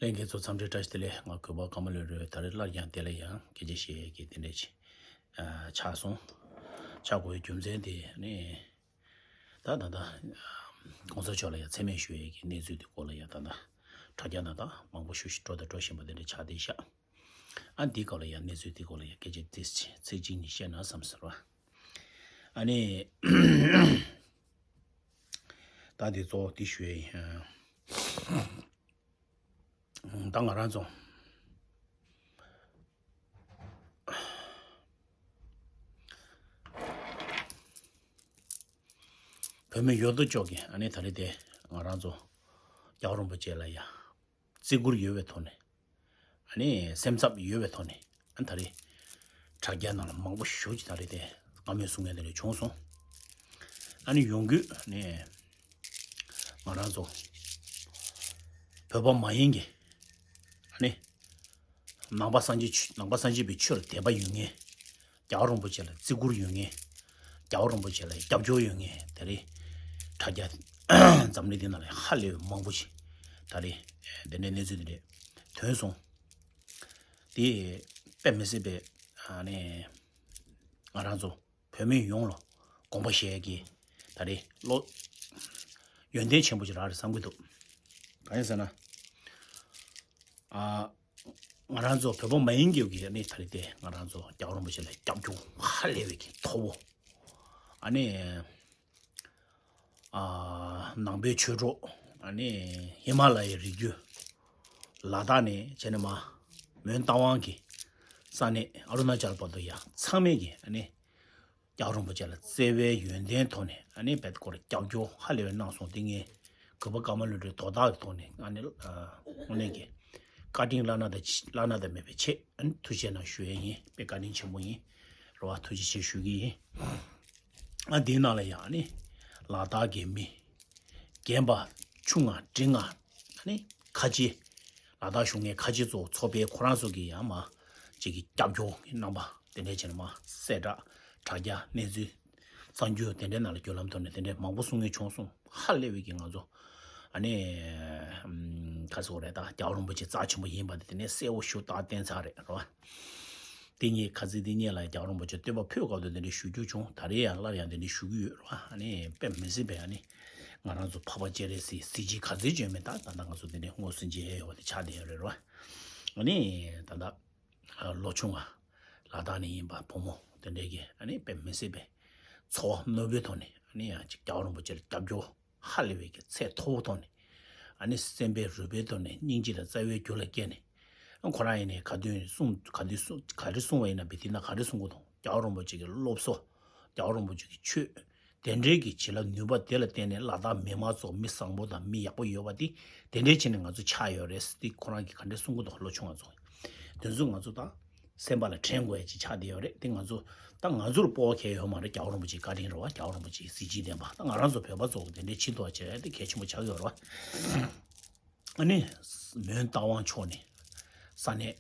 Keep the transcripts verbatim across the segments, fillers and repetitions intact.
ལྷན་རྒྱས་ཚོ་འཚམས་འདྲི་བཀྲ་ཤིས་བདེ་ལེགས། ང་གུས་པ་ཀརྨ་ལོ་རེད། ད་རེས་སླར་ཡང་དེ་ལ་ཡང་སྐད་ཆ་བཤད་ཡས་ཀྱི་དེ་འདྲ་ཅིག་ཨ་ཆགས་སོང་། ཆགས་དགོས་རྒྱུ་མཚན་དེ་ནི་ད་ད་ལྟ་གོང་ས་མཆོག་ལ་ཡང་མཚན་སྨད་ཞུ་ཡས་ཀྱི་གནས་ཚུལ་དེ་སྐོར་ལ་ཡང་ད་ལྟ་དྲ་རྒྱ་ནང་ད་མང་པོ་ཞུ་ཞིག་འགྲོ་དང་འགྲོ་བཞིན་པ་དེ་འདྲ་ཆགས་བསྡད་ཤག་ཨ་འདིའི་སྐོར་ལ་ཡང་གནས་ཚུལ་འདིའི་སྐོར་ལ་ཡང་སྐད་ཆ་ཏོག་ཙམ་ཚིག་གཅིག་གཉིས་བཤད་ན་བསམ་ཟེར་བ། ཨ་ནི་ད་འདི་གཙོ་བོ་འདི་ཞུ་ཡས་ཡིན། ད་ང་རང་ཚོ་བོད་མི་ཡོད་དོ་ཅོག་གི་ཨ་ནི་ད་རེས་དེ་ང་རང་ཚོ་རྒྱལ་བ་རིན་པོ་ཆེ་ལ་ཡ་བརྩི་བཀུར་ཡོད་པའི་ཐོག་ནས། ཨ་ནི་སེམས་འཚབ་ཡོད་པའི་ཐོག་ནས་ཨ་ནི་ད་རེས་དྲ་རྒྱ་ནང་ལ་མང་པོ་ཞེ་པོ་ཅིག་ད་རེས་དེ་བཀའ་མོལ་གསུང་མཁན་དེ་འདྲ་བྱུང་སོང་། ཨ་ནི་ཡོང་དུས་ནས་ང་རང་ཚོ་བོད་པ་མ་ཡིན་གྱི་ཨ་ནི་ནང་པ་སངས་རྒྱས་ཆོས་ནང་པ་སངས་རྒྱས་པའི་ཆོས་ལ་དད་པ་ཡོད་མཁན། རྒྱལ་བ་རིན་པོ་ཆེ་ལ་བརྩི་བཀུར་ཡོད་མཁན། རྒྱལ་བ་རིན་པོ་ཆེ་ལ་སྐྱབས་བཅོལ་ཡོད་མཁན་དེ་རེད། དྲ་རྒྱ་འཛམ་གླིང་འདི་ནང་ལ་ཧ་ལས་པའི་མང་པོ་ཞིག་ད་རེད། དེ་འདྲའི་གནས་ཚུལ་དེ་འདྲས་ཐོན་སོང་། དེ་དཔེ་མི་སྲིད་པའི་ཨ་ནི་ང་རང་ཚོ་བོད་མི་ཡོངས་ལ་དགོངས་པ་བཞེས་ཀྱི་ད་རེད་བློ་ཡོན་ཏན་ཆེན་པོ་ཞིག་རག་རེད་བསམ་གྱི་འདུག་གང་ཡིན་ཟེར་ན། ཨ། ང་རང་ཚོ་བོད་པ་མ་ཡིན་རྒྱུ་གི་ཨ་ནི་ད་རེས་དེ་ང་རང་ཚོ་རྒྱལ་བ་རིན་པོ་ཆེ་ལ་སྐྱབས་སྐྱོར་ཧ་ལས་པའི་གི་མཐོ་བོ། ཨ་ནི་ཨ་ནང་པའི་ཆོས་གྲོགས། ཨ་ནི་ཧི་མ་ལ་ཡའི་རི་རྒྱུད། ལ་དྭགས་ནས་བྱས་ནས་མ་མོན་རྟ་དབང་གི་ས་གནས་ཨ་རུ་ན་ཅལ་བར་དུ་ཡ་ཚང་མས་གི་ཨ་ནི། རྒྱལ་བ་རིན་པོ་ཆེ་ལ་བརྩེ་བའི་ཡོན་ཏན་ཐོག་ནས་ཨ་ནི་བེད་སྐོར་རྒྱབ་སྐྱོར་ཧ་ལས་པའི་གནང་སོང་། དེ་ངས་གུས་པ་ཀརྨ་ལོ་འདྲེ་དོ་བདག་གི་ཐོག་ནས་ཨ་ནི་དངོས་གནས་ཀྱི་བཀའ་དྲིན་བླ་ན་དང་བླ་ན་དང་མེད་པའི་ཆེད་ཨ་ནི་ཐུགས་རྗེ་གནང་ཞུ་ཡས་ཡིན། དཔེ་བཀའ་དྲིན་ཆེན་པོ་ཡིན། རེད་བ། ཐུགས་རྗེ་ཆེ་ཞུ་གི་ཡིན། ཨ་འདིའི་ནང་ལ་ཡང་ཨ་ནི་ལ་དྭགས་ཀྱི་མི་རྒན་པ་ཆུང་ང་འབྲིང་ང་ཨ་ནི་ཁ་ཆེ། ལ་དྭགས་གཞུང་ངའི་ཁ་ཆེ་ཚོ་ཚོགས་པའི་ཁོ་རང་ཚོ་གི་ཡང་མ་ཅིག་གི་རྒྱབ་སྐྱོར་གནང་པ་དེ་འདྲས་བྱས་ནས་མ་གསལ་བསྒྲགས་དྲ་རྒྱ་གནས་ཚུལ་གསར་འགྱུར་དེ་འདྲའི་ནང་ལ་བརྒྱུད་ལམ་ཐོག་ནས་དེ་འདྲས་མང་པོ་གསུང་མཁན་བྱུང་སོང་། ཧ་ལས་པའི་གི་ང་ཚོ་ཨ་ནི་ཁ་སོ་རེད། ད་རྒྱལ་བ་རིན་པོ་ཆེ་རྩ་ཆེན་པོ་ཡིན་པ་དེ་དེ་ནས་གསལ་བོ་ཞུ་དག་བསྟན་ཚར་རེད་རོ། དེ་ཉིད་ཁ་ཚིག་དེ་ཉིད་ལ་རྒྱལ་བ་རིན་པོ་ཆེ་བསྟོད་པ་ཕུལ་སྐབས་དུ་དེ་འདྲས་ཞུ་རྒྱུ་བྱུང་། ད་རེས་ཡང་སླར་ཡང་དེ་འདྲས་ཞུ་གི་ཡོད་རོ། ཨ་ནི་དཔེ་མི་སྲིད་པའི་ཨ་ནི་ང་རང་ཚོ་འཕགས་པ་སྤྱན་རས་གཟིགས་གཟི་བརྗིད་ག་ཚོད་བྱོན་མིན་ད་ད་ལྟ་ང་ཚོ་དེ་འདྲའི་དངོས་སུ་མཇལ་ཡོད་པ་དེ་ཆགས་བསྡད་ཡོད་རེད་རོ། ཨ་ནི་ད་ལྟ་ལོ་ཆུང་བ་ལ་དྭགས་ནས་ཡིན་པ་བུ་མོ་དེ་འདྲས་ཀྱི་ཨ་ནི་དཔེ་མི་སྲིད་པའི་ཚོར་བ་རྣོན་པོའི་ཐོག་ནས་ཨ་ནི་ཡང་ཅིག་རྒྱལ་བ་རིན་པོ་ཆེར་རྒྱབ་སྐྱོར་ཧ་ལས་པའི་གི་ཚད་མཐོ་བོ་ཐོག་ནས་ཨ་ནི་སེམས་པའི་རུས་པའི་ཐོག་ནས་སྙིང་རྗེ་དང་རྩ་བའི་རྒྱུད་ལ་སྐྱེས་ནས་ཨ་ཁོ་རང་ཡིན་ནའི་ག་དུས་གསུང་ག་དུས་གསུང་ག་རེ་གསུང་བ་ཡིན་ན་བི་དེ་ན་ག་རེ་གསུང་གི་འདུག་རྒྱལ་བ་རིན་པོ་ཆེ་གི་སློབ་གསོ། རྒྱལ་བ་རིན་པོ་ཆེ་གི་ཆོས། དེ་འདྲའི་གི་བྱིན་རླབས་ནུས་པ་དེ་ལ་བརྟེན་ནས་ལ་དྭགས་མི་མང་ཚོ་མི་བཟང་པོ་དང་མི་ཡག་པོ་ཡོད་པ་དེ་དེ་འདྲའི་བྱས་ནས་ང་ཚོ་ཆགས་ཡོད་རེད་ཟེར་ཏེ་ཁོ་རང་གིས་ག་འདྲས་གསུང་གི་འདུག་ལོ་ཆུང་ང་ཚོ། དེ་ཚོ་ང་ཚོ་ད་སེམས་པ་ལ་དྲན་དགོས་ཡ་ཅིག་ཆགས་བསྡད་ཡོད་རེད། དེ་ང་ཚོ་ད་ང་ཚོར་སྤོ་བ་གལ་ཡོད་མ་རེད། རྒྱལ་བ་རིན་པོ་ཆེའི་བཀའ་དྲིན་རེད་བ། རྒྱལ་བ་རིན་པོ་ཆེའི་གཟི་བརྗིད་ལྡན་པ་ད་ང་རང་ཚོ་བོད་པ་ཚོ་དེ་འདྲའི་ཆེ་མཐོང་བྱེད་ཡ་དེ་གལ་ཆེན་པོ་ཆགས་ཡོད་རེད་བ། ཨ་ནི་མོན་རྟ་དབང་ཕྱོགས་ནས་ས་གནས་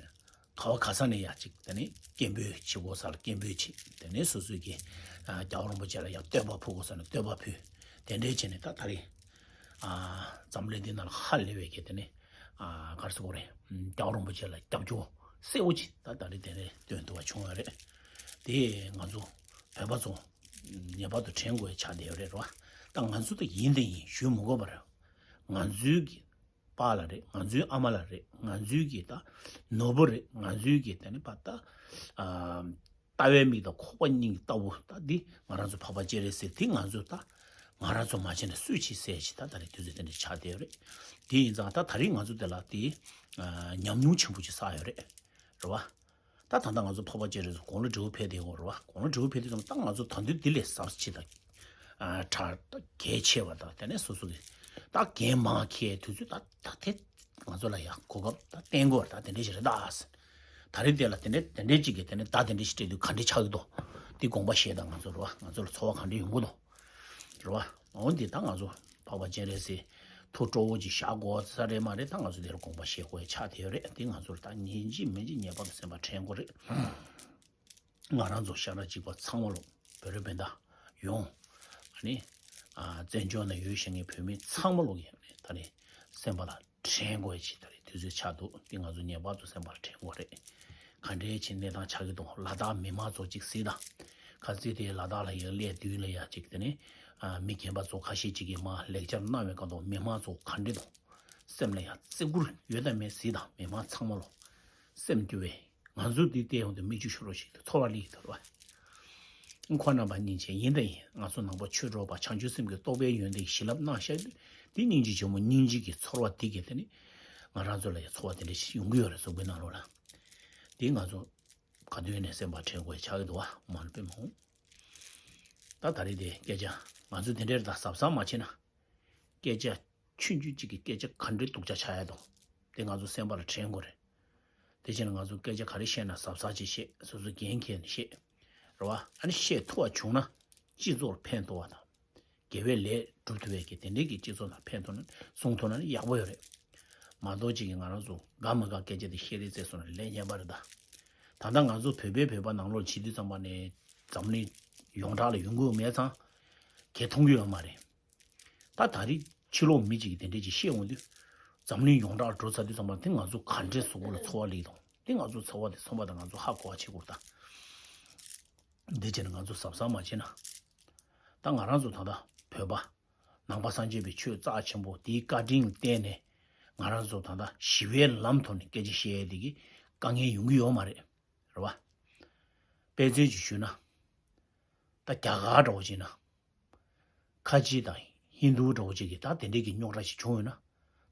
ག་བ་ག་ས་ནས་ཡ་ཅིག་དེ་ནས་སྐད་འབོད་བྱེད་དགོས་ས་ལ་སྐད་འབོད་བྱེད། དེ་ནས་སོ་སོའི་གི་ཨ་རྒྱལ་བ་རིན་པོ་ཆེ་ལ་ཡ་བསྟོད་པ་ཕུལ་དགོས་ས་ན་བསྟོད་པ་ཕུལ། དེ་འདྲའི་བྱས་ནས་ད་ད་རེས་ཨ་འཛམ་གླིང་འདི་ནང་ལ་ཧ་ལས་པའི་གི་དེ་ནས་ཨ་ག་རེ་ཟེར་དགོས་རེད། རྒྱལ་བ་རིན་པོ་ཆེ་ལ་རྒྱབ་སྐྱོར་གསལ་བོ་ཅིག་ད་ད་རེས་དེ་རེད་སྟོན་ཐུབ་པ་བྱུང་ཡོད་རེད། དེ་ང་ཚོ་བོད་པ་ཚོ་ངེས་པར་དུ་དྲན་དགོས་ཆགས་བསྡད་ཡོད་རེད་རོ། ད་ང་ཚོ་ད་ཡིན་དང་ཡིན་ཞུ་མི་དགོས་པ་རེད། ང་ཚོའི་གི་པཱ་ལགས་རེད། ང་ཚོའི་ཨ་མ་ལགས་རེད། ང་ཚོའི་གི་ད་ནོར་བུ་རེད། ང་ཚོའི་གི་དེ་ནི་པ་ད་ཨ་ལྟ་བའི་མིག་དང་ཁོག་པ་སྙིང་ལྟ་བུ་ད་འདི་ང་རང་ཚོ་འཕགས་པ་སྤྱན་རས་གཟིགས་དེ་ང་ཚོ་ད་ང་རང་ཚོ་མ་བྱས་ན་སུས་བྱེད་ཟེར་ཞིག་ད་ད་རེས་དུས་ཚོད་དེ་འདྲ་ཆགས་བསྡད་ཡོད་རེད། དེ་ཡིན་ཙང་ད་ད་རེས་ང་ཚོ་དེ་ལ་དེ་ཨ་ཉམས་མྱོང་ཆེན་པོ་ཅིག་བསགས་ཡོད་རེད། རེད་བ། ད་ད་ལྟ་ང་ཚོ་འཕགས་པ་སྤྱན་རས་གཟིགས་དགུང་ལོ་བགྲེས་པོ་ཕེབས་བསྡད་ཡོད་རེད་བ། དགུང་ལོ་བགྲེས་པོ་ཕེབས་དུས་ཙམ་ད་ང་ཚོ་ད་དུང་འདི་ལས་ཟབ་ཅིག་དང་། ཨ་གྲ་གལ་ཆེ་བ་དང་དེ་ནས་སོ་སོ་གི་ད་འགན་མང་འཁྱེར་དུས་ཚོད་ད་ད་དེ་ང་ཚོ་ལ་ཡང་གོ་སྐབས་ད་བསྟན་དགོས་རེད། ད་དེ་འདྲས་ཞིག་རེད་ད། ད་རེས་དེ་ལ་དེ་འདྲས་དེ་འདྲས་ཅིག་གིས་དེ་ནས་ད་དེ་འདྲས་ཞིག་སྤྲད་དུས་ག་འདྲས་ཆགས་ཀྱི་འདུག་དེ་དགོངས་པ་བཞེས་དང་། ང་ཚོ་རེད་བ། ང་ཚོ་ལ་ཚོར་བ་ག་འདྲས་ཡོང་གི་འདུག་རེད་བ། འོ་འདི་ད་ང་ཚོ་འཕགས་པ་སྤྱན་རས་གཟིགས་ཐུགས་སྤྲོ་བོ་ཅིག་བཞག་དགོས་ས་རེད་མ་རེད། ད་ང་ཚོ་དེར་དགོངས་པ་བཞེས་དགོས་ཆགས་བསྡད་ཡོད་རེད། དེ་ང་ཚོར་ད་ཉིན་གཅིག་མིན་གཅིག་ངེས་པར་དུ་སེམས་པ་དྲན་དགོས་རེད། ང་རང་ཚོ་ཤ་ཁྲག་གཅིག་པ་ཚང་མ་ལོ་བོད་རིགས་སྤུན་ཟླ་ཡོངས་ཨ་ནི་ཨ་བཙན་བྱོལ་ནང་ཡོད་བཞིན་གྱི་བོད་མི་ཚང་མ་ལོ་གི་ཨ་ནི་ད་ནི་སེམས་པ་ལ་དྲན་དགོས་ཅིག་ད་རེད། དུས་ཚོད་ཆགས་འདུག་དེ་ང་ཚོ་ངེས་པར་དུ་སེམས་པར་དྲན་དགོས་རེད། ག་འདྲའི་ཆེ་གནས་སྟངས་ཆགས་ཀྱི་འདུག་ལ་དྭགས་མི་མང་ཚོ་གཅིག་གཟིགས་དང་། ཁ་ཚིག་དེ་ལ་དྭགས་ལ་ཡང་སླེབས་དུས་ལ་ཡ་གཅིག་དེ་ནི་མི་རྒན་པ་ཚོ་ཁ་ཤས་ཅིག་གིས་མ་ལེགས་སྦྱར་གནང་བའི་སྐབས་དུ་མི་མང་ཚོ་ག་འདྲ་འདུག་སེམས་ལ་ཡང་བརྩི་བཀུར་ཡོད་དམ་མེད་གཟིགས་དང་། མི་མང་ཚང་མ་ལོ་སེམས་སྐྱོ་བས། ང་ཚོ་འདི་བལྟས་ཡོང་དུས་མིག་ཆུ་ཤོར་བ་ཞིག་ཏུ་ཚོར་བ་སླེབས་ཐུབ་པ། ཁོང་རྣམ་པ་སྙིང་རྗེ་ཡིན་དང་ཡིན། ང་ཚོ་ནང་པ་ཆོས་གྲོགས་པ་བྱང་ཆུབ་སེམས་ཀྱི་རྟོགས་པའི་ཡོན་ཏན་བྱིན་རླབས་གནང་བཞག་དུས་དེ་སྙིང་རྗེ་ཆེན་མོ་སྙིང་རྗེ་གི་ཚོར་བ་དེ་གས་དེ་ནི་ང་རང་ཚོ་ལ་ཡང་ཚོར་བ་དེ་འདྲ་ཞིག་ཡོང་གི་ཡོད་རེད། གཟུགས་པོའི་ནང་ལོགས་ལ། དེ་ང་ཚོ་ག་དུས་ནས་སེམས་པ་དྲན་དགོས་ཆགས་ཀྱི་འདུག་བ། མ་ནི་དཔེ་མ་འོང་། ད་ད་རེས་དེ་སྐད་ཆ་ང་ཚོ་དེ་འདྲའི་ད་གཟབ་གཟབ་མ་བྱས་ན། སྐད་ཆ་ཆུང་ཆུང་གཅིག་གི་སྐད་ཆ་ག་འདྲའི་སྡུག་ཅག་ཆགས་ཡ་དང་། དེ་ང་ཚོ་སེམས་པ་ལ་དྲན་དགོས་རེད། དེ་བྱས་ན་ང་ཚོ་སྐད་ཆ་ག་རེ་བཤད་ན་གཟབ་གཟབ་ཅིག་བཤད། སོ་སོ་འགན་འཁྱེར་ནས་བཤད། རེད་བ། ཨ་ནི་བཤད་ཐུབ་པ་བྱུང་ན་སྤྱི་ཚོགས་ལ་ཕན་ཐོགས་པ་དང་། དགེ་བའི་ལས་སྒྲུབ་ཐུབ་པའི་གི་དེ་འདྲའི་གི་སྤྱི་ཚོགས་ནང་ཕན་ཐོགས་ན་སྲུང་ཐུབ་ན་ནི་ཡག་པོ་ཡོད་རེད། མ་གཏོགས་ཅིག་གི་ང་རང་ཚོ་དགའ་མི་དགའ་སྐད་ཆ་དེ་བཤད་རེས་བྱས་སོང་ན་ལས་ཉན་པ་རེད་ད། ད་ལྟ་ང་ཚོ་བོད་པའི་བོད་པ་ནང་ལོགས་བྱེད་དུས་ཙམ་པ་ནས་འཛམ་གླིང་ཡོངས་གྲགས་ལ་ཡོང་གི་ཡོད་མེད་ཙང་གས་མཐོང་གི་ཡོད་མ་རེད། ད་ད་རེས་ཕྱི་ལོགས་མི་གཅིག་གིས་དེ་འདྲས་ཅིག་བཤད་འོང་དུས། འཛམ་གླིང་ཡོངས་གྲགས་འགྲོ་ཚར་དུས་ཙམ་པ་དེ་ང་ཚོ་ག་འདྲས་གཟུགས་པོ་ལ་ཚོར་བ་སླེབས་དང་། དེ་ང་ཚོ་ཚོར་བ་དེ་ཚོར་བ་དང་ང་ཚོ་ཧ་གོ་བ་བྱེད་དགོས་ད། འདི་བྱས་ན་ང་ཚོ་གཟབ་གཟབ་མ་བྱས་ན། ད་ང་རང་ཚོ་ད་ལྟ་བོད་པ་ནང་པ་སངས་རྒྱས་པའི་ཆོས་རྩ་ཆེན་པོ་དེའི་བཀའ་དྲིན་བརྟེན་ནས་ང་རང་ཚོ་ད་ལྟ་ཞི་བའི་ལམ་ཐོག་ནས་སྐད་ཆ་བཤད་ཡས་དེ་གི་དཀའ་ངལ་ཡོང་གི་ཡོད་མ་རེད། རེད་བ། དཔེ་མཚོན་ཅིག་ཞུས་ན། ད་རྒྱ་གར་འདྲ་བོ་བྱས་ན། ཁ་ཆེ་དང་ཧིན་དུ་འདྲ་བོ་ཅིག་གིས་ད་དེ་འདྲས་ཀྱི་རྙོག་དྲ་ཞིག་བྱུང་ཡོད་ན།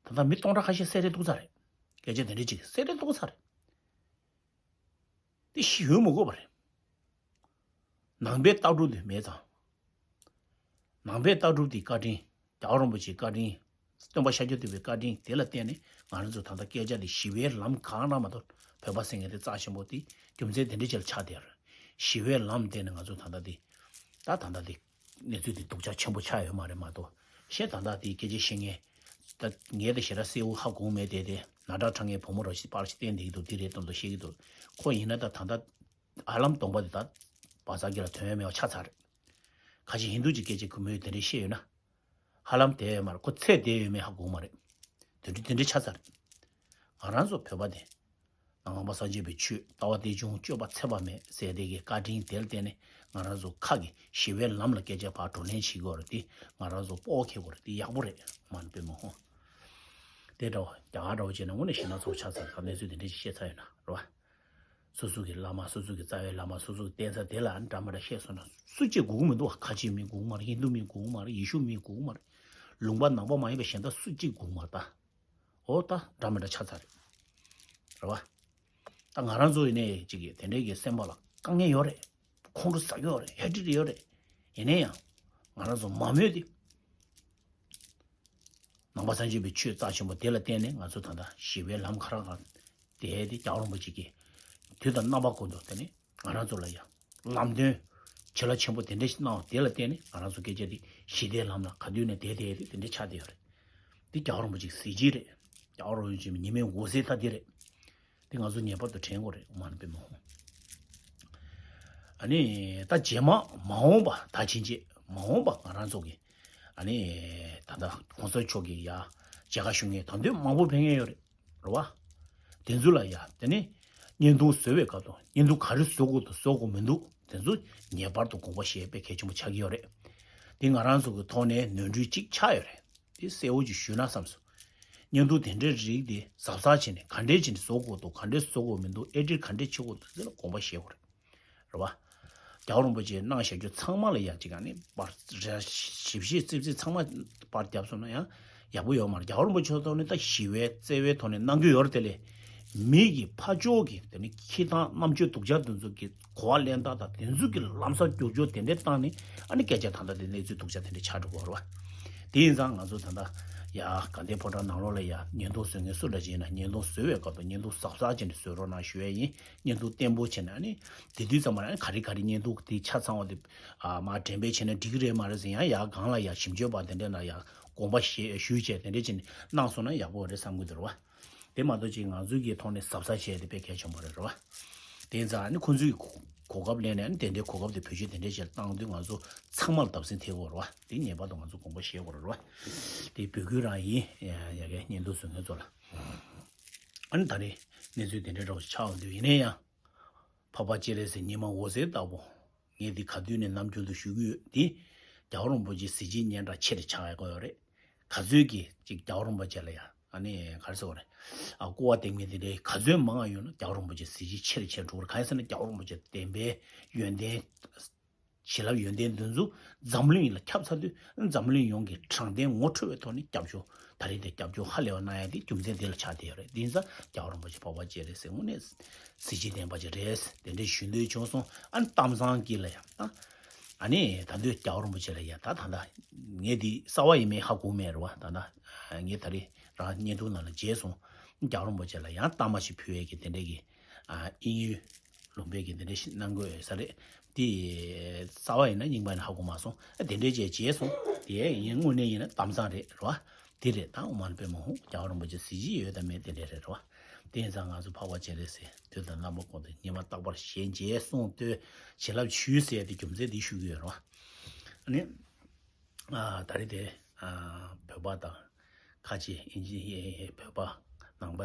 ད་ལྟ་མི་སྟོང་ཕྲག་ཁ་ཤས་བསད་རེས་གཏོང་ཚར་རེད། སྐད་ཆ་དེ་འདྲས་ཅིག་བསད་རེས་གཏོང་ཚར་རེད། དེ་ཞིག་ཡོང་མི་དགོས་པ་རེད། ནང་པའི་ལྟ་གྲུབ་དེ་མེད་ཙང་། ནང་པའི་ལྟ་གྲུབ་དེའི་བཀའ་དྲིན། རྒྱལ་བ་རིན་པོ་ཆེའི་བཀའ་དྲིན། སྟོན་པ་ཤཱཀྱ་ཐུབ་པའི་བཀའ་དྲིན་དེ་ལ་བརྟེན་ནས་ང་རང་ཚོ་ད་ལྟ་སྐད་ཆ་དེ་ཞི་བའི་ལམ་གང་རང་མ་གཏོགས་བོད་པ་ཟེར་མཁན་དེ་རྩ་ཆེན་པོ་དེ་རྒྱུ་མཚན་དེ་འདྲ་ཅིག་ལ་ཆགས་བསྡད་ཡོད་རེད། ཞི་བའི་ལམ་བརྟེན་ནས་ང་ཚོ་ད་ལྟ་དེ། ད་ད་ལྟ་དེ། གནས་ཚུལ་དེ་སྡུག་ཅག་ཆེན་པོ་ཆགས་ཡོད་མ་རེད་མ་གཏོགས། གཞན་ད་ལྟ་དེ་སྐད་ཆ་བཤད་མཁན། ད་ངས་དེ་ཞེ་དྲག་གསལ་བོ་ཧ་གོ་མེད་དེ་དེ་ན་ཁྲ་ཁྲ་ངའི་བུ་མོ་རོ་ཞིག་པར་ཞིག་བསྟན་བསྡད་ཀྱི་འདུག་དེ་རེད་དམ་དུ་བཤད་ཀྱི་འདུག་ཁོ་ཡིན་ན་ད་ད་ལྟ་ཧ་ལམ་གདོང་པ་དེ་ད་བ་ཚ་གི་ལ་དོན་ཡོད་མེད་པ་ཆགས་ཚར་རེད། ཁ་ཆེ་ཧིན་དུ་གྱི་སྐད་ཆ་ཁོ་མོས་དེ་འདྲས་བཤད་ཡོད་ན། ཧ་ལམ་དེ་ཡོད་མ་རེད། ཁོ་ཚད་དེ་ཡོད་མེད་ཧ་གོ་མ་རེད། དེ་འདྲ་དེ་འདྲ་ཆགས་ཚར་རེད། ང་རང་ཚོ་བོད་པ་དེ། ནང་པ་སངས་རྒྱས་པའི་ཆོས་ལྟ་བ་དེ་བྱུང་སྤྱོད་པ་ཚད་པ་མེད་ཟེར་དེ་གི་བཀའ་དྲིན་དེར་བརྟེན་ནས་ང་རང་ཚོ་ཁ་གི་ཞི་བའི་ལམ་ལ་སྐད་ཆ་ཕར་བགྲོ་གླེང་བྱེད་དགོས་རེད་དེ། ང་རང་ཚོ་སྤོ་བོ་ཁེ་དགོས་རེད་དེ་ཡག་པོ་རེད། མ་ནི་དཔེ་མ་ཧོ། དེ་འདྲ་བ་རྒྱ་གར་འདྲ་བོ་བྱས་ན་དངོས་གནས་ཞེད་སྣང་ཚ་པོ་ཆགས་ཚར་ད་གནས་ཚུལ་དེ་འདྲ་ཞིག་བཤད་ཚར་ཡོད་ན་རེད་བ། སོ་སོ་གི་བླ་མ་སོ་སོ་གི་རྩ་བའི་བླ་མ་སོ་སོ་གི་བསྟེན་ས་དེ་ལ་འདྲ་མི་འདྲ་བཤད་སོང་ན་སུ་གཅིག་དགོས་ཀྱི་མི་འདུག་ཁ་ཆེ་མི་དགོས་ཀྱི་མ་རེད། ཧིན་དུ་མི་དགོས་ཀྱི་མ་རེད། ཡེ་ཤུ་མི་དགོས་ཀྱི་མ་རེད། ལུང་པ་ནང་པ་མ་ཡིན་པ་གཞན་དག་སུ་གཅིག་དགོས་ཀྱི་མ་རེད་ད། འོ་ད་འདྲ་མི་འདྲ་ཆགས་ཚར་རེད། རེད་བ། ད་ང་རང་ཚོ་ཡིན་ནའི་གཅིག་གི་དེ་འདྲའི་གི་སེམས་པ་ལ་དཀའ་ངལ་ཡོད་རེད། ཁོང་ཁྲོ་ཟ་གི་ཡོད་རེད། ཧེ་ཊེཌ་ཡོད་རེད། ཡིན་ནའི་ཡང་། ང་རང་ཚོ་མང་མོས་དེ། ནང་པ་སངས་རྒྱས་པའི་ཆོས་རྩ་ཆེན་པོ་དེ་ལ་བརྟེན་ནས་ང་ཚོ་ད་ལྟ་ཞི་བའི་ལམ་ཁ་རང་ག་དེ་དེ་རྒྱལ་བ་རིན་པོ་ཆེ་གིས་དུས་དང་རྣམ་པ་ཀུན་ཏུ་དེ་ནི་ང་རང་ཚོ་ལ་ཡང་ལམ་སྟོན་བྱིན་རླབས་ཆེན་པོ་དེ་འདྲ་ཞིག་གནང་བ་དེ་ལ་བརྟེན་ནས་ང་རང་ཚོ་སྐད་ཆ་དེ་ཞི་བདེའི་ལམ་ལ་ག་དུས་ནས་བསྡད་བསྡད་དེ་དེ་འདྲ་ཆགས་བསྡད་ཡོད་རེད། འདི་རྒྱལ་བ་རིན་པོ་ཆེའི་གཟི་བརྗིད་རེད། རྒྱལ་བ་རིན་པོ་ཆེ་ཉི་མའི་འོད་ཟེར་ད་འདི་རེད། འདི་ང་ཚོ་ངེས་པར་དུ་དྲན་དགོས་རེད། མ་ནི་དཔེ་མ་ཧོ། ཨ་ནི་ད་རྗེས་མ་མ་འོངས་པ་ད་ཕྱིན་ཆད་མ་འོངས་པ་ང་རང་ཚོ་གི་ཨ་ནི་ད་ལྟ་གོང་ས་མཆོག་གི་ཡ་མཇལ་ཁ་ཞུ་མཁན་དོན་དུ་མང་པོ་ཕེབས་མཁན་ཡོད་རེད། རེད་བ། དེ་ཚོ་ལ་ཡ་དེ་ནི་བརྙན་ཐུང་བཟོ་བའི་སྐབས་དང་བརྙན་ཐུང་ག་རེ་བཟོ་དགོས་དང་བཟོ་དགོས་མི་འདུག་དེ་ཚོ་ངེས་པར་དུ་དགོངས་པ་བཞེས་དཔེ་གལ་ཆེན་པོ་ཆགས་ཀྱི་ཡོད་རེད། དེ་ང་རང་ཚོ་གི་ཐོག་ནས་ནོར་འཁྲུལ་གཅིག་ཆགས་ཡོད་རེད། དེ་གསལ་བོ་ཅིག་ཞུས་ན་བསམ་སོང་། བརྙན་ཐུང་དེ་འདྲའི་རིགས་དེ་གཟབ་གཟབ་བྱས་ནས་ག་འདྲས་བྱས་ནས་བཟོ་དགོས་འདུག་ག་འདྲས་བཟོ་དགོས་མི་འདུག་ཨེ་ཌིཊ་ག་འདྲས་བྱེད་དགོས་འདུག་དེ་ལ་དགོངས་པ་བཞེས་དགོས་རེད། རེད་བ། རྒྱལ་བ་རིན་པོ་ཆེས་གནང་བཞག་རྒྱུ་ཚང་མ་ལ་ཡ་གཅིག་ག་ནི་པར་ར་ཞིབ་བཤེར་རྩིབ་རྩིབ་ཚང་མ་པར་བརྒྱབ་སོང་ན་ཡང་ཡག་པོ་ཡོད་མ་རེད། རྒྱལ་བ་རིན་པོ་ཆེ་ཐོག་ནས་ད་ཞི་བའི་བརྩེ་བའི་ཐོག་ནས་གནང་གི་ཡོད་རེད་དེ་ལས། མི་གི་ཕ་ཕྱོགས་ཀྱི་དེ་ནི་ཁྱི་དང་རྣམ་དཔྱོད་སྡུག་ཅག་དེ་ཚོ་གི་གོ་བ་ལེན་སྟངས་དང་དེ་ཚོ་གི་ལམ་སང་རྒྱུག་འགྱོག་དེ་འདྲས་བཏང་ནས་ཨ་ནི་སྐད་ཆ་ད་ལྟ་དེ་གནས་ཚུལ་སྡུག་ཅག་དེ་འདྲས་ཆགས་འགྲོ་གི་ཡོད་རེད་བ། དེ་ཡིན་ཙང་ང་ཚོ་ད་ལྟ་ཡ་དགའ་ལྡན་ཕོ་བྲང་ནང་ལོགས་ལ་ཡ་བརྙན་ཐུང་བཟོ་མཁན་སུ་འདྲ་ཅིག་ཡིན་ན་བརྙན་ཐུང་བཟོ་བའི་སྐབས་དུ་བརྙན་ཐུང་གཟབ་གཟབ་བྱས་ནས་བཟོ་རོགས་གནང་ཞུ་ཡས་ཡིན། བརྙན་ཐུང་བརྟན་པོ་བྱས་ནས་ཨ་ནི་དེ་དུས་ཙམ་པ་ཨ་ནི་ག་རེ་ག་རེ་བརྙན་ཐུང་དེ་ཆ་ཚང་བ་དེ་ཨ་མ་འགྲེམས་སྤེལ་བྱས་ན་འགྲིག་གི་རེད་མ་རེད་ཟེར་ཡང་ཡ་སྒང་ལ་ཡ་ཞིབ་འཇུག་པ་དེ་འདྲས་ལ་ཡ་དགོངས་པ་བཞེས་ཞུས་བྱས་དེ་འདྲས་བྱས་ནས་གནང་སོང་ན་ཡག་པོ་རེད་བསམ་གི་འདུག་རེད་བ། དེ་མ་གཏོགས་ཅིག་ང་ཚོའི་གི་ཐོག་ནས་གཟབ་གཟབ་བྱས་ཏེ་དཔེ་གལ་ཆེན་པོ་རེད་རེད་བ། དེ་ཡིན་ཙང་ཨ་ནི་ཁོང་ཚོའི་གོ་སྐབས་ལེན་ནས་ཨ་ནི་དེ་འདྲའི་གོ་སྐབས་དེ་བེད་སྤྱོད་དེ་འདྲའི་བྱས་བཏང་དུས་ང་ཚོ་ཚང་མ་ལ་བརྡབ་གསིག་ཐེབས་ཀྱི་ཡོད་རེད་བ། དེ་ངེས་པར་དུ་ང་ཚོ་དགོངས་པ་བཞེས་དགོས་རེད་རེད་བ། དེ་འབོད་སྐུལ་རང་ཡིན། ཡ་ཡ་གི་བརྙན་ཐུང་བཟོ་མཁན་ཚོ་ལ། ཨ་ནི་ད་རེས་གནས་ཚུལ་དེ་འདྲའི་འདྲ་བོ་ཞིག་ཆགས་ཡོང་དུས། ཡིན་ན་ཡང་འཕགས་པ་སྤྱན་རས་གཟིགས་ཉི་མ་འོད་ཟེར་ལྟ་བུ། ངས་འདི་ག་དུས་ནས་ནམ་རྒྱུན་དུ་ཞུ་གི་ཡོད། འདི་རྒྱལ་བ་རིན་པོ་ཆེ་གཟི་བརྗིད་སྙན་གྲགས་ཆེ་རུ་ཆགས་ཡོད་རེད། ག་ཚོད་ཀྱིས་ཅིག་རྒྱལ་བ་རིན་པོ་ཆེ་ལ་ཡང་ཨ་ནི་ག་རེ་ཟེར་དགོས་རེད། ཨ་སྐུར་བ་བཏང་མཁན་དེ་འདྲའི་ག་ཚོད་མང་ཡོད་ན་རྒྱལ་བ་རིན་པོ་ཆེ་གཟི་བརྗིད་ཆེ་རུ་ཆེ་རུ་འགྲོ་གི་རེད། གང་ཡིན་ཟེར་ན་རྒྱལ་བ་རིན་པོ་ཆེ་བདེན་པའི་ཡོན་ཏན། བྱིན་རླབས་ཡོན་ཏན་འདི་ཚོ་འཛམ་གླིང་ལ་ཁྱབ་ཚར་དུས། འཛམ་གླིང་ཡོངས་ཀྱིས་དྲང་བདེན་ངོ་འཕྲོད་པའི་ཐོག་ནས་སྐྱབས་བཅོལ། ད་རེས་དེ་སྐྱབས་བཅོལ་ཧ་ལས་པ་གནང་ཡ་དེ་རྒྱུ་མཚན་དེ་ལ་ཆགས་བསྡད་ཡོད་རེད། དེ་ཡིན་ཙང་རྒྱལ་བ་རིན་པོ་ཆེ་འཕགས་པ་སྤྱན་རས་གཟིགས་དངོས་གནས་གཟི་བརྗིད་ལྡན་པ་ཅིག་རེད། དེ་འདྲའི་ཞུ་འདོད་བྱུང་སོང་། ཨ་ནི་གཏམ་བཟང་གི་ལ་ཡང་ད། ཨ་ནི་ད་དུང་རྒྱལ་བ་རིན་པོ་ཆེ་ལ་ཡང་ད་ད་ལྟ་ངས་འདི་གསར་པ་ཡིན་མིན་ཧ་གོ་མེད་རེད་བ། ད་ལྟ་ངས་ད་རེས་རང་བརྙན་ཐུང་ནང་ལ་མཇལ་སོང་། རྒྱལ་བ་རིན་པོ་ཆེ་ལ་ཡང་གཏམ་ཞིག་ཕུལ་ཡས་ཀྱི་དེ་འདྲའི་གི་ཨ་དབྱིན་ཡུལ་ལུང་པའི་གི་དེ་འདྲ་ཞིག་གནང་དགོས་ཡོད་ས་རེད། དེ་གསར་པ་ཡིན་ན་རྙིང་པ་ཡིན་ན་ཧ་གོ་མ་སོང་། ཨ་དེ་འདྲའི་བྱས་བྱས་སོང་། དེ་ཡིན་དངོས་གནས་ཡིན་ན་གཏམ་བཟང་རེད་རེད་བ། དེ་རེད། ད་ཨོཾ་མ་ཎི་པདྨེ་ཧཱུྃ། རྒྱལ་བ་རིན་པོ་ཆེ་གཟི་བརྗིད་ཡོད་དམ་མེད་དེ་འདྲ་རེད་རེད་བ། དེ་ཡིན་ཙང་ང་ཚོ་འཕགས་པ་སྤྱན་རས་གཟིགས་དུས་དང་རྣམ་པ་ཀུན་ཏུ་ཉི་མ་རྟག་པར་ཞལ་མཇལ་གསུངས་ཏེ་བྱིན་རླབས་ཞུས་ཟེར་ཏེ་རྒྱུ་མཚན་དེ་ཞུ་གི་ཡོད་རེད་བ། ཨ་ནི། ཨ་ད་རེས་དེ་ཨ་བོད་པ་དང་ཁ་ཆེ་ཨིན་ཇི་ཨེ་བོད་པ་ནང་པ་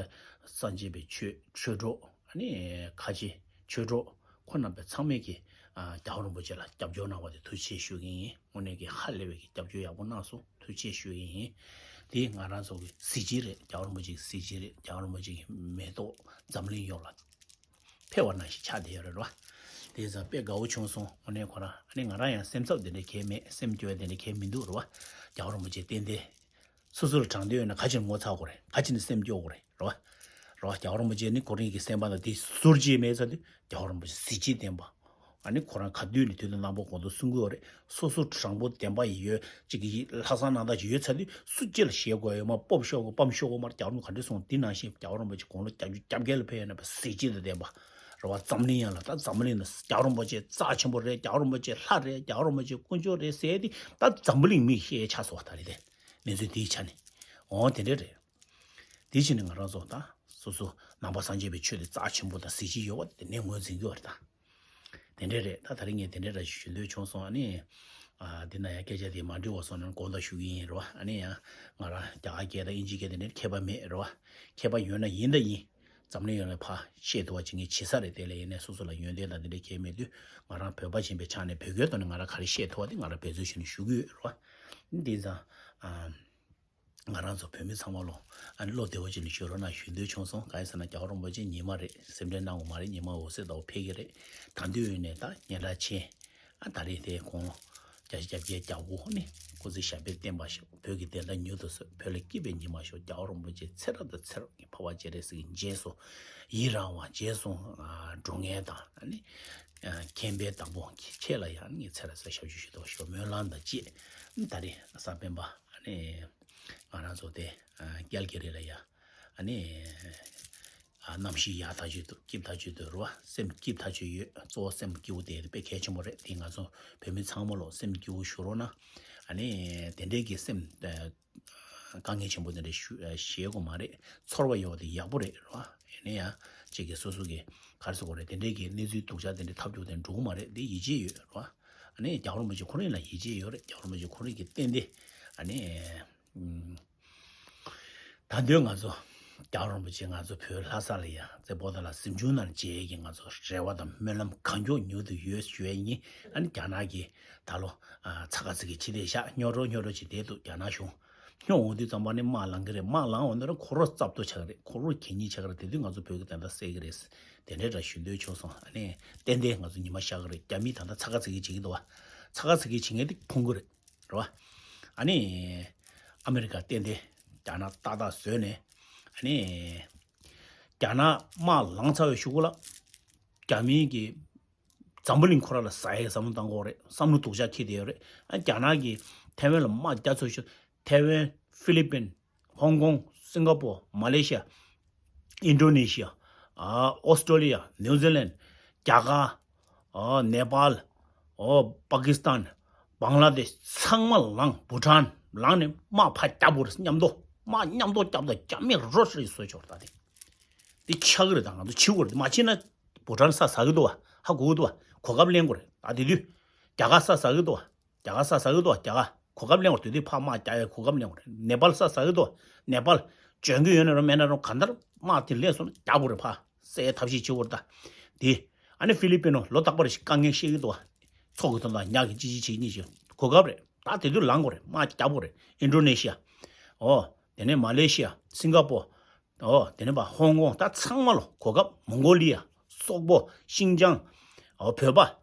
སངས་རྒྱས་པའི་ཆོས་ཆོས་གྲོགས། ཨ་ནི་ཁ་ཆེ་ཆོས་གྲོགས་ཁོ་རྣམ་པ་ཚང་མས་ཀྱིས་ཨ་རྒྱལ་བ་རིན་པོ་ཆེ་ལ་སྐྱབས་བཅོལ་གནང་བ་དེ་ཐུགས་རྗེ་ཆེ་ཞུ་གི་ཡིན། དངོས་གནས་ཀྱི་ཧ་ལས་པའི་གི་སྐྱབས་བཅོལ་ཡག་པོ་གནང་སོང་། ཐུགས་རྗེ་ཆེ་ཞུ་གི་ཡིན། དེ་ང་རང་ཚོ་གི་གཟི་བརྗིད་རེད། རྒྱལ་བ་རིན་པོ་ཆེ་གི་གཟི་བརྗིད་རེད། རྒྱལ་བ་རིན་པོ་ཆེ་གི་མེ་ཏོག་འཛམ་གླིང་ཡོངས་ལ་ཕེབས་པ་ནང་བཞིན་ཆགས་བསྡད་ཡོད་རེད་བ། དེ་ཙང་དཔེ་དགའ་བོ་བྱུང་སོང་། དངོས་གནས་ཁོ་རང་ཨ་ནི་ང་རང་ཡང་སེམས་འཚབ་དེ་འདྲ་གང་ཡང་མེད། སེམས་སྐྱོ་བ་དེ་འདྲ་གང་ཡང་མི་འདུག་རེད་བ། རྒྱལ་བ་རིན་པོ་ཆེ་ཏན་ཏན་སོ་སོ་ལ་དྲང་དོན་ཡོད་ན་ག་ཅིར་ངོ་ཚ་དགོས་རེད། ག་ཅིར་ནས་སེམས་སྐྱོ་དགོས་རེད་རེད་བ། རེད་བ། རྒྱལ་བ་རིན་པོ་ཆེ་ནི་ཁོ་རང་གི་སེམས་པ་ལ་དེ་ཟུར་གཅིག་མེད་ཚར་དུས་རྒྱལ་བ་རིན་པོ་ཆེ་གཟི་བརྗིད་ལྡན་པ། ཨ་ནི་ཁོ་རང་ག་དུས་ནས་དུས་དང་རྣམ་པ་གང་དུ་གསུང་གི་ཡོད་རེད། སོ་སོ་དྲང་པོ་བདེན་པ་ཡོད་ཅིག་གི་ལྷག་བསམ་རྣམ་དག་ཅིག་ཡོད་ཚར་དུས་སུ་ཅི་ལ་ཞེད་དགོས་ཡོད་མ། སྤོབས་ཤོར་དགོས་སྤམ་ཤོར་དགོས་མ་རེད། རྒྱལ་བ་རིན་པོ་ཆེ་ག་འདྲ་གསུངས། འདི་ནང་བཞིན་རྒྱལ་བ་རིན་པོ་ཆེ་དགུང་ལོ་བརྒྱད་ཅུ་གྱ་བརྒྱད་ལ་ཕེབས་ཡོད་ན་བས་གཟི་བརྗིད་དང་ལྡན་པ་རེད་བ། འཛམ་གླིང་ཡོངས་ལ་ད་འཛམ་གླིང་ན་རྒྱལ་བ་རིན་པོ་ཆེ་རྩ་ཆེན་པོ་རེད། རྒྱལ་བ་རིན་པོ་ཆེ་ལྷ་རེད། རྒྱལ་བ་རིན་པོ་ཆེ་དཀོན་མཆོག་རེད་ཟེར་ཏེ་ད་འཛམ་བུ་གླིང་མི་ཤེས་ཆགས་སོང་བ། ད་རེད་དེ་གནས་ཚུལ་དེའི་ཆ་ནས་འོ་དེ་འདྲ་རེད། དེ་བཞིན་ནི་ང་རང་ཚོ་ད་སོ་སོ་ནང་པ་སངས་རྒྱས་པའི་ཆོས་དེ་རྩ་ཆེན་པོ་དང་གཟི་བརྗིད་ཡོད་པ་དེ་ནས་ངོས་འཛིན་གྱི་ཡོད་རེད་ད། དེ་འདྲས་རེད། ད་ད་རིང་ངས་དེ་འདྲས་ར་ཞུ་འདོད་བྱུང་སོང་། ཨ་ནི། ཨ་འདི་ན་ཡང་སྐད་ཆ་དེ་མ་འགྲིག་པ་སོང་ན་དགོངས་དག་ཞུ་གི་ཡིན་རེད་བ། ཨ་ནི་ཡང་ང་རང་རྒྱ་གར་སྐད་དང་དབྱིན་ཇི་སྐད་དེ་འདྲས་མཁས་པ་མེད་རེད་བ། མཁས་པ་ཡོད་ན་ཡིན་ད་ཡིན། འཛམ་གླིང་ཡོངས་ལ་ཕར་བཤད་ཐུབ་པ་བྱེད་མཁན་བྱེད་ས་རེད། དེ་ལས་ཡིན་ནའི་སོ་སོ་ལ་ཡོན་ཏན་དང་དེ་འདྲས་གང་ཡང་མེད་དུས་ང་རང་བོད་པ་ཡིན་པའི་ཆ་ནས་བོད་སྐད་ཐོག་ནས་ང་རང་ག་རེ་བཤད་ཐུབ་པ་དེ་ང་རང་འབད་རྩོལ་བྱས་ནས་ཞུ་གི་ཡོད་རེད་བ། འདི་ཙང་། ཨ། ང་རང་ཚོ་བོད་མི་ཚང་མ་ལོ། ཨ་ནི་བློ་བདེ་བོ་ཅིག་ནས་བཞུགས་རོགས་གནང་ཞུ་འདོད་བྱུང་སོང་། གང་ཡིན་ཟེར་ན་རྒྱལ་བ་རིན་པོ་ཆེ་ཉི་མ་རེད། སེམས་ཁྲལ་གནང་དགོས་མ་རེད། ཉི་མ་འོད་ཟེར་ལྟ་བུ་ཕེབས་ཀྱི་རེད། ད་དུས་ཡོད་ནས་ད་སྙན་གྲགས་ཆེ། ཨ་ད་རེས་དེ་དགུང་ལོ་བརྒྱད་ཅུ་གྱ་བརྒྱད་གྱ་དགུ་ནི་སྐུ་ཚེ་ཞབས་པད་བརྟན་པ་ཞིག་བོད་ཀྱི་བདེན་མཐའ་མྱུར་དུ་གསལ། བོད་ལ་སྐྱིད་པའི་ཉི་མ་ཤོག་རྒྱལ་བ་རིན་པོ་ཆེ་ཚེ་རབས་དང་ཚེ་རབས་ཀྱི་འཕགས་པ་སྤྱན་རས་གཟིགས་ཀྱི་རྗེས་སུ་ཡི་རང་བ། རྗེས་སུ་ཨ་འགྲོ་མཁན་དང་ཨ་ནི་ཨ་མཁྱེན་པའི་བདག་པོ་ཁྱེད་ལ་ཡང་ངས་ཚེ་རབས་གསལ་ཞབས་ཕྱི་ཞུ་དོ་ཞུ་སྨོན་ལམ་དང་བཅས། ད་རེས་གཟའ་སྤེན་པ་ཨ་ནི། ང་རང་ཚོ་དེ་ཨ་ཀལ་གི་རི་ལ་ཡ། ཨ་ནི་ཨ་གནམ་གཤིས་ཡག་ཐག་ཆོད་འདུག་སྐྱིད་ཐག་ཆོད་འདུག་རེད་བ། སེམས་སྐྱིད་ཐག་ཆོད་ཡོད། གཙོ་བོ་སེམས་སྐྱིད་པོ་དེ་དཔེ་གལ་ཆེན་པོ་རེད། དེ་ང་ཚོ་བོད་མི་ཚང་མ་ལོ་སེམས་སྐྱིད་པོ་བཞུགས་རོགས་གནང་། ཨ་ནི་དེ་འདྲའི་གི་སེམས་ཨ་དཀའ་ངལ་ཆེན་པོ་དེ་འདྲ་ཞུ་ཨ་བཞེས་དགོས་མ་རེད། ཚོར་བ་ཡོད་པ་དེ་ཡག་པོ་རེད་རེད་བ། ཡིན་ན་ཡང་གཅིག་གི་སོ་སོ་གི་ག་རེ་ཟེར་དགོས་རེད། དེ་འདྲའི་གི་གནས་ཚུལ་སྡུག་ཅག་དེ་འདྲའི་ཐབས་སྐྱོ་དེ་འགྲོ་གི་མ་རེད། དེ་ཡིད་ཆེས་ཡོད་རེད་བ། ཨ་ནི་རྒྱལ་བ་རིན་པོ་ཆེ་ཁོ་རང་ལ་ཡིད་ཆེས་ཡོད་རེད། རྒྱལ་བ་རིན་པོ་ཆེ་ཁོ་རང་གི་རྟེན་དེ་ཨ་ནི་ཨུམ། ད་དུང་ང་ཚོ་རྒྱལ་བ་རིན་པོ་ཆེ་ང་ཚོ་བོད་ལྷ་ས་ལ་ཡ་རྩེ་པོ་ཏ་ལ་གཟིམ་ཆུང་ནང་མཇལ་ཡས་ཀྱི་ང་ཚོ་རེ་བ་དང་སྨོན་ལམ་གང་མགྱོགས་མྱུར་དུ་ཡོད་ཞུ་ཡས་ཡིན། ཨ་ནི་རྒྱ་ནག་གི་ད་ལོ་ཨ་ཚ་ཁ་ཚིག་གི་ཕྱི་དེ་ཤག་སྨྱོ་རོ་སྨྱོ་རོ་བྱེད་བསྡད་འདུག་རྒྱ་ནག་གཞུང་སྨྱོ་འོང་དུས་ཙམ་པ་ནི་དམག་ལང་གི་རེད། དམག་ལང་འོང་དུས་ན་ཁོ་རོ་རྩབ་ཏོ་ཆགས་ཀྱི་རེད། ཁོ་རོ་གད་སྙིགས་ཆགས་ཀྱི་རེད། དེ་དུས་ང་ཚོ་བོད་ཀྱི་བདེན་མཐའ་གསལ་གྱི་རེད། དེ་འདྲའི་འདྲ་ཞུ་འདོད་བྱུང་སོང་། ཨ་ནི་ཏན་ཏན་ང་ཚོ་ཉི་མ་ཤར་གི་རེད། རྒྱ་མི་ད་ལྟ་ཚ་ཁ་ཚིག་གི་བྱེད་ཀྱི་འདུག་བ། ཚ་ཁ་ཚིག་གི་བྱེད་མཁན་དེ་ཕུང་གི་རེད། རེད་བ། ཨ་ནི། ཨ་མེ་རི་ཀ་ཏན་ཏན་རྒྱ་ནག་ཏག་ཏག་བཟོས་ནས། ཨ་ནི། རྒྱ་ནག་དམག་ལངས་ཚར་བའི་གཞུག་གུ་ལ། རྒྱ་མིའི་གི་འཛམ་བུ་གླིང་ཁོ་རང་ལ་ཟ་ཡའི་བསམ་བློ་བཏང་གི་ཡོད་རེད། བསམ་བློ་སྡུག་ཅག་འཁྱེར་བསྡད་ཡོད་རེད། ཨ་རྒྱ་ནག་གིས་ཐའེ་ཝན་ལ་དམག་རྒྱག་ཚར་ཤོག་ཐའེ་ཝན། ཧྥི་ལི་པིན། ཧོང་ཀོང་། སིང་ག་པོར། མ་ལེ་ཤི་ཡ། ཨིན་ཌོ་ནེ་ཤི་ཡ། ཨ་ཨོ་སི་ཀྲོ་ལི་ཡ། ནིའུ་ཛི་ལན། རྒྱ་གར། ཨ་ནེ་པཱལ། ཨོ་པ་ཀི་སི་ཐན། བང་ལ་དེཤ་ཚང་མ་ལངས། བྷུ་ཊན་ལངས་ནས་དམག་ཕར་རྒྱབ་དགོས་རེད། མཉམ་དུ་དམག་མཉམ་དུ་རྒྱབ་དང་རྒྱ་མི་རོ་ཧྲི་བཟོས་ཆོག་ད་དེ་དེ་ཆགས་ཀྱི་རེད། ད་ང་ཚོ་བྱེད་དགོས་རེད། མ་བྱེད་ན་བྷུ་ཊན་ས་ཟ་གི་འདུག་བ། ཧ་གོ་གི་འདུག་བ། གོ་སྐབས་ལེན་དགོས་རེད། ད་དེ་དུས་རྒྱ་གར་ས་ཟ་གི་འདུག་བ། རྒྱ་གར་ས་ཟ་གི་འདུག་བ། རྒྱ་གར་གོ་སྐབས་ལེན་དགོས་རེད། དེ་དུས་ཕར་དམག་རྒྱག་ཡའི་གོ་སྐབས་ལེན་དགོས་རེད། ནེ་པཱལ་ས་ཟ་གི་འདུག་བ། ནེ་པཱལ། འཇོན་གྱི་ཡོད་ན་རུང་མེད་ན་རུང་གང་ལྟར་དམག་དེ་སླེབས་སོང་ན་རྒྱབ་དགོས་རེད། ཕར་བསད་ཐབས་ཤེས་བྱེད་དགོས་རེད་ད། དེ་ཨ་ནི་ཧྥི་ལི་པིན་ནོ་ལོ་རྟག་པར་ཞིག་དཀའ་ངལ་བཤད་ཀྱི་འདུག་བ། ཚོགས་ཀྱི་དོན་དག་ཉག་གི་ཅི་ཅི་བྱེད་གཉིས་བྱེད་གོ་སྐབས་རེད། ད་དེ་དུས་ལངས་དགོས་རེད། དམག་རྒྱབ་དགོས་རེད། ཨིན་ཌོ་ནེ་ཤི་ཡ། ཨོ། དེ་ནས་མ་ལེ་ཤི་ཡ། སིང་ག་པོ། ཨོ། དེ་ནས་པ་ཧོང་ཀོང་། ད་ཚང་མ་ལོ་གོ་སྐབས། མོང་གོ་ལི་ཡ། སོག་པོ། ཤིང་ཅང་། ཨོ། བོད་པ།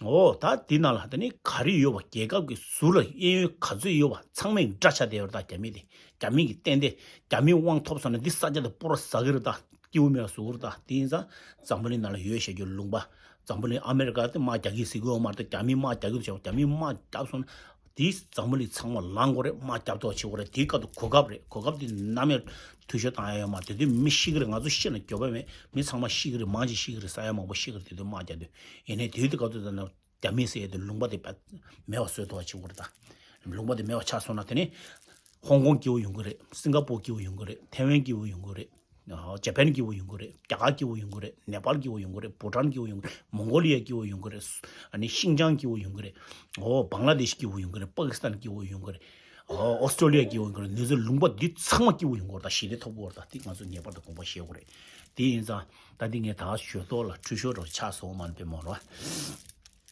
ཨོ། ད་དེ་ནང་ལ་དེ་ནི་ག་རེ་ཡོད་པ། རྒྱལ་ཁབ་ཀྱི་ཟུར་ལ་གཡས་གཡོན་ག་ཚོད་ཡོད་པ་ཚང་མས་འདྲ་ཆགས་བསྡད་ཡོད་རེད་ད། རྒྱ་མི་དེ། རྒྱ་མི་གི་ཏན་ཏན་རྒྱ་མི་དབང་ཐོབ་སོང་ན་འདི་ས་ཆ་དེ་སྤོ་ར་ཟ་གི་རེད་ད། སྐྱིད་པོ་མེད་པ་བཟོ་གི་རེད་ད། དེ་ཡིན་ཙང་འཛམ་བུ་གླིང་ནང་ལ་ཡོད་བཤད་རྒྱུ་ལུང་པ། འཛམ་བུ་གླིང་ཨ་མེ་རི་ཀ་དེ་དམག་རྒྱག་གི་ཟེར་གི་ཡོད་མ་རེད་ད། རྒྱ་མི་དམག་རྒྱག་གི་འདུག་བྱས་པ། རྒྱ་མི་དམག་རྒྱབ་སོང་ན། དེ་འཛམ་བུ་གླིང་ཚང་མ་ལངས་དགོས་རེད། དམག་རྒྱབ་ཐོག་བྱེད་དགོས་རེད། དེའི་སྐབས་དུ་གོ་སྐབས་རེད། གོ་སྐབས་དེ་ནམ་ཡང་འཐུས་ཤོར་བཏང་ཡ་ཡོད་མ་རེད། དེ་དུས་མི་ཤི་གི་རེད། ང་ཚོ་ཤི་ན་འགྱོད་པ་མེད། མི་ཚང་མ་ཤི་གི་རེད། མང་ཆེ་ཤི་གི་རེད། ས་ཡ་མང་པོ་ཤི་གི་རེད། དེ་དུས་དམག་རྒྱབ་དུས། ཡིན་ནའི་དེའི་དུས་སྐབས་དུ་ད་ན་རྒྱ་མིས་ཟེར་ཡ་དེ་ལུང་པ་དེ་མེད་པ་བཟོས་ཐུབ་པ་བྱེད་དགོས་རེད་ད། ལུང་པ་དེ་མེད་པ་ཆགས་སོང་ན་དེ་ནི་ཧོང་ཀོང་སྐྱིད་པོ་ཡོང་གི་རེད། སིང་ག་པོ་སྐྱིད་པོ་ཡོང་གི་རེད། ཐའེ་ཝན་སྐྱིད་པོ་ཡོང་གི་རེད། ཨ། ཇ་པན་སྐྱིད་པོ་ཡོང་གི་རེད། རྒྱ་གར་སྐྱིད་པོ་ཡོང་གི་རེད། ནེ་པཱལ་སྐྱིད་པོ་ཡོང་གི་རེད། བྷུ་ཊན་སྐྱིད་པོ་ཡོང་གི་རེད། མོང་གོ་ལི་ཡ་སྐྱིད་པོ་ཡོང་གི་རེད། ཨ་ནི་ཤིང་ཅང་སྐྱིད་པོ་ཡོང་གི་རེད། ཨོ། བང་ལ་དེ་ཤི་སྐྱིད་པོ་ཡོང་གི་རེད། པ་ཀི་སི་ཐན་སྐྱིད་པོ་ཡོང་གི་རེད། ཨོ། ཨོ་སི་ཀྲོ་ལི་ཡ་སྐྱིད་པོ་ཡོང་གི་རེད། ནུས་ཚོད་ལུང་པ་འདི་ཚང་མ་སྐྱིད་པོ་ཡོང་གི་རེད་ད། ཞི་བདེ་ཐོབ་གི་རེད་ད། དེ་ང་ཚོ་ངེས་པར་དུ་དགོངས་པ་བཞེས་དགོས་རེད། དེ་ཡིན་ཙང་ད་འདི་ངས་ད་ཞོལ་ཏོག་ལ་འཐུས་ཤོར་འགྲོ་ཆགས་སོང་མ་དཔེ་མོ་ར།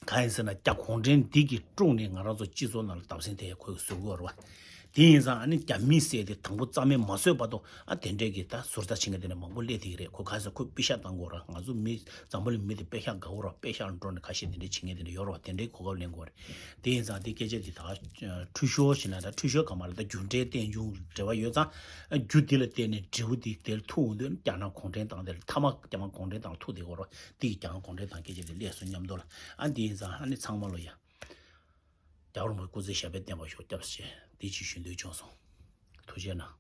གང་ཡིན་ཟེར་ན་རྒྱ་གུང་ཁྲན་འདི་གི་དཀྲུགས་ནས་ང་རང་ཚོ་སྤྱི་ཚོགས་ནང་ལ་བརྡབ་གསིག་དེ་ཁོས་བཟོ་གི་ཡོད་རེད་བ། དེ་ཡིན་ཙང་ཨ་ནི་རྒྱ་མི་ཟེར་དེ་དང་པོ་རྩ་མེད་མ་བཟོས་བར་དུ་ཨ་དེ་འདྲས་ཀྱི་ད་ཟུར་ཟ་བྱེད་མཁན་དེ་འདྲ་མང་པོ་སླེབས་བསྡད་ཀྱི་རེད། ཁོ་གང་ཟེར་ཁོས་པེ་ཤག་བཏང་དགོས་ར། ང་ཚོ་མི་འཛམ་བུ་གླིང་མི་དེ་པེ་ཤག་དགའ་བོ་ར། པེ་ཤག་ལ་འགྲོ་ནས་ཁ་ཤས་དེ་འདྲས་བྱེད་མཁན་དེ་འདྲ་ཡོད་རེད་བ། དེ་འདྲས་གོ་སྐབས་ལེན་དགོས་རེད། དེ་ཡིན་ཙང་དེ་སྐད་ཆ་དེ་ད་འཐུས་ཤོར་བྱེད་ན་ད་འཐུས་ཤོར་ག་མ་རེད། ད་རྒྱུ་འབྲས་རྟེན་འབྱུང་འབྲེལ་བ་ཡོད་ཙང་རྒྱུ་དེ་ལ་བརྟེན་ནས་འབྲས་བུ་དེ་དེར་ཐུག་འོང་དུས་རྒྱ་ནག་གུང་ཁྲན་ཏང་དེ་ལ་མཐའ་མ་རྒྱ་ནག་གུང་ཁྲན་ཏང་ཐུག་བསྡད་དགོས་རེད་བ། དེ་ཡི་རྒྱ་ནག་གུང་ཁྲན་ཏང་སྐད་ཆ་དེ་སླེབས་སོང་མཉམ་དུ་ལ། ཨ་འདི་ཡིན་ཙང་ཨ་ནི་ཚང་མ་ལོ་ཡ། རྒྱལ་བ་རིན་པོ་ཆེ་སྐུ་ཚེ་ཞབས་པད་བརྟན་པར་ཤོག་སྐྱབས་སུ་མཆི། འདི་ཅིག་ཞུ་འདོད་བྱུང་སོང་། ཐུགས་རྗེ་གནང་།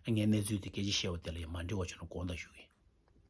ངས་གནས་ཚུལ་དེ་སྐད་ཆ་བཤད་པ་དེ་ལ་ཡང་མ་འགྲིག་པ་བྱུང་ན་དགོངས་དག་ཞུ་གི་ཡིན།